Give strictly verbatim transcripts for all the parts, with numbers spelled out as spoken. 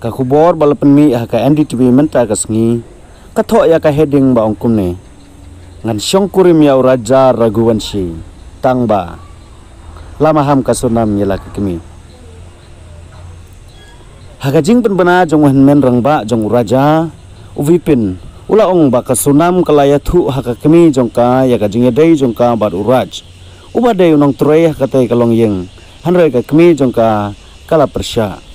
Ka khubor ba la pynmih ha ka N D T V mynta ka sngi ka thoh ïa ka heading ba ong kumne: Ngan shongkurim ïa u Raja Raghuvanshi tang ba la maham ka Sonam ïa la ka kmie. Ha ka jingpynbna jong u hynmen rangbah jong u Raja, u Vipin u la ong ba ka Sonam ka la ïathuh ha ka kmie jong ka ïa ka jingïadei jong ka bad u Raj, uba dei u nongtrei ha katei ka longïing, hynrei ka kmie jong ka ka la pyrshah.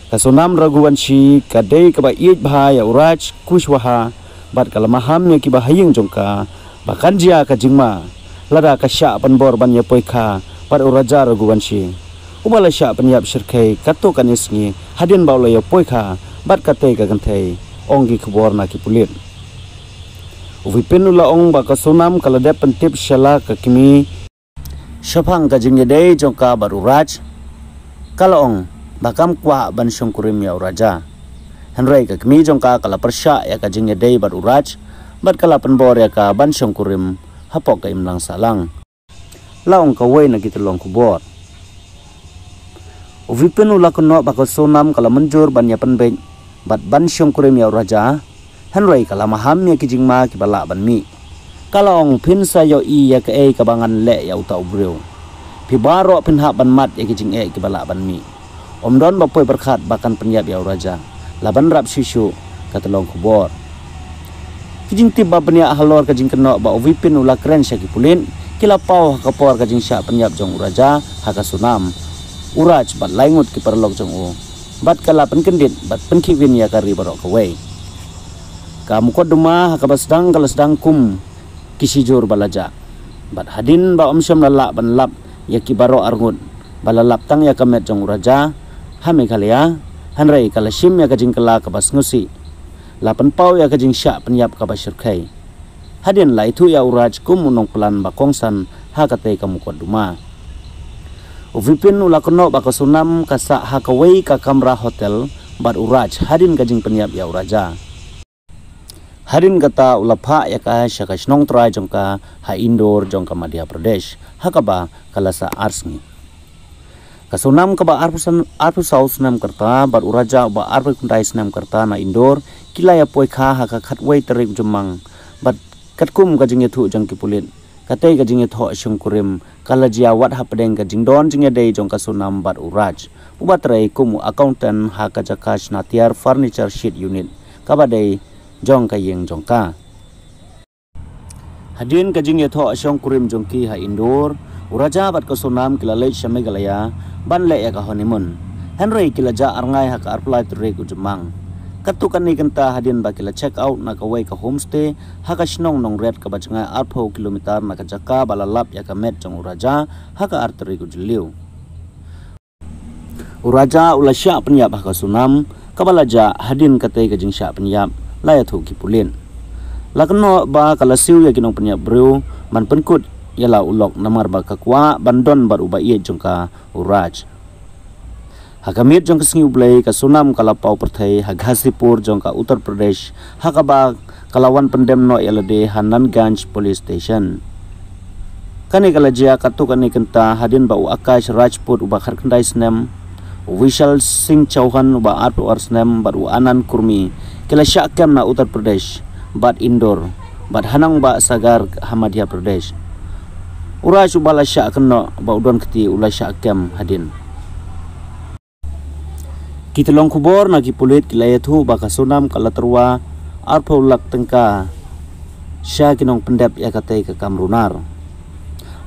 Ka Sonam Raghuvanshi ka dei kaba ïeit bha ïa u Raj Kushwaha bad ka la maham ïa kiba ha ïing jong ka ba kan jia ka jingma lada ka shah pynbor ban ïa poikha bad u Raja Raghuvanshi, uba la shah pynïap shyrkhei katto katne sngi hadien ba u la ïa poikha bad katei ka kynthei, ong ki khubor na ki pulit. U Vipin u la ong ba ka Sonam ka la dep pyntip sha la ka kmie shaphang ka jingïadei jong ka bad u Raj. Ka la ong ba kam kwah ban shongkurim ïa u Raja, hynrei ka kmie jong ka ka la pyrshah ïa ka jingïadei bad u Raj bad ka la pynbor ïa ka ban shongkurim hapoh ka imlang sahlang, la ong kawei na ki tyllong khubor. U Vipin u la kynnoh ba ka Sonam ka la mynjur ban ïa pynbeit bad ban shongkurim ïa u Raja, hynrei ka la maham ïa ki jingma kiba lah ban mih. Ka la ong, phin sa ïohi ïa kaei kaba ngan leh ïa uta u briew. Phi baroh phin hap ban mad ïa ki jingeh kiba lah ban mih. Ym don ba poi pyrkhat ba kan pynïap ïa u Raja, la ban rap shuh shuh, ka tyllong khubor. Ki jingtip ba bniah halor ka jingkynnoh ba u Vipin u la kren sha ki pulit ki la paw ha ka por ka jingshah pynïap jong u Raja ha ka Sonam, u Raj bad lai ngut ki paralok jong u, bad ka la pynkyndit bad pynkhihwin ïa ka ri baroh kawei. Ka mukotduma ha kaba sdang ka la sdang kum ki shijur ba la jah, bad hadien ba ym shym la lah ban lap ïa ki baroh arngut, ba la lap tang ïa ka met jong u Raja ha Meghalaya, hynrei ka la shim ïa ka jingkylla kaba sngewsih, la pynpaw ïa ka jingshah pynïap kaba shyrkhei. Hadien la ithuh ïa u Raj kum u nongplan ba kongsan ha katei ka mukotduma. U Vipin u la kynnoh ba ka Sonam ka sah ha kawei ka kamra hotel bad u Raj hadien ka jingpynïap ïa u Raja. Hadien kata u la phah ïa ka sha ka shnong trai jong ka ha Indore jong ka Madhya Pradesh, ha kaba ka la sah ar sngi. Ka Sonam kaba arphew san, arphew saw snem ka rta bad u Raja uba arphew khyndai snem ka rta na Indore ki la ïa poikha ha ka khatwei tarik u Jymmang, bad katkum ka jingïathuh jong ki pulit, katei ka jingïathoh shongkurim ka la jia wat hapdeng ka jingdon jingïadei jong ka Sonam bad u Raj, uba trei kum u accountant ha ka jaka shna tiar, furniture sheet unit, kaba dei jong ka ïing jong ka. Hadien ka jingïathoh shongkurim jong ki ha Indore, u Raja bad ka Sonam ki la leit sha Meghalaya ban leh ïa ka honeymoon, hynrei ki la jah arngai ha ka arphew lai tarik u Jymmang. Katto katne kynta hadien ba ki la check out na kawei ka homestay ha ka shnong Nongriat kaba jngai arphew kilometer na ka jaka ba la lap ïa ka met jong u Raja ha ka ar tarik u Jylliew. U Raja u la shah pynïap ha ka Sonam kaba la jah. Hadien katei ka jingshah pynïap, la ïathuh ki pulit, la kynnoh ba ka la siew ïa ki nongpynïap briew ban pynkut ïa la u lok namar ba ka kwah ban don bad uba ïeit jong ka, u Raj. Ha ka miet jong ka sngi U Blei, ka Sonam ka la paw pyrthei ha Ghazipur jong ka Uttar Pradesh, ha kaba ka la wan pyndem noh ïa lade ha Nanganj Police Station. Kane ka la jia katto katne kynta hadien ba u Akash Rajput uba khatkhyndai snem, u Vishal Singh Chauhan uba arphew ar snem bad u Anand Kurmi ki la shah kem na Uttar Pradesh bad Indore, bad hanang ba Sagar ha Madhya Pradesh. U Raj uba la shah kynnoh ba u don kti u la shah kem hadien. Ki tyllong khubor na ki pulit ki la ïathuh ba ka Sonam ka la tyrwa arphew lak tyngka sha ki nongpyndep ïa katei ka kam runar.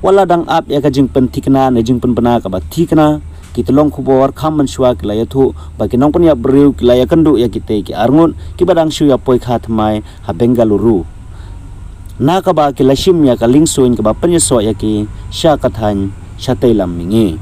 Wat la dang ap ïa ka jingpynthikna ne jingpynbna kaba thikna, ki tyllong khubor kham mynshuwa ki la ïathuh ba ki nongpynïap briew ki la ïakynduh ïa kitei ki arngut kiba dang shu ïa poikha thymmai ha Bengaluru, na kaba ki la shim ïa ka liengsuiñ kaba pynïasoh ïa ki sha ka thaiñ shatei lam mihngi.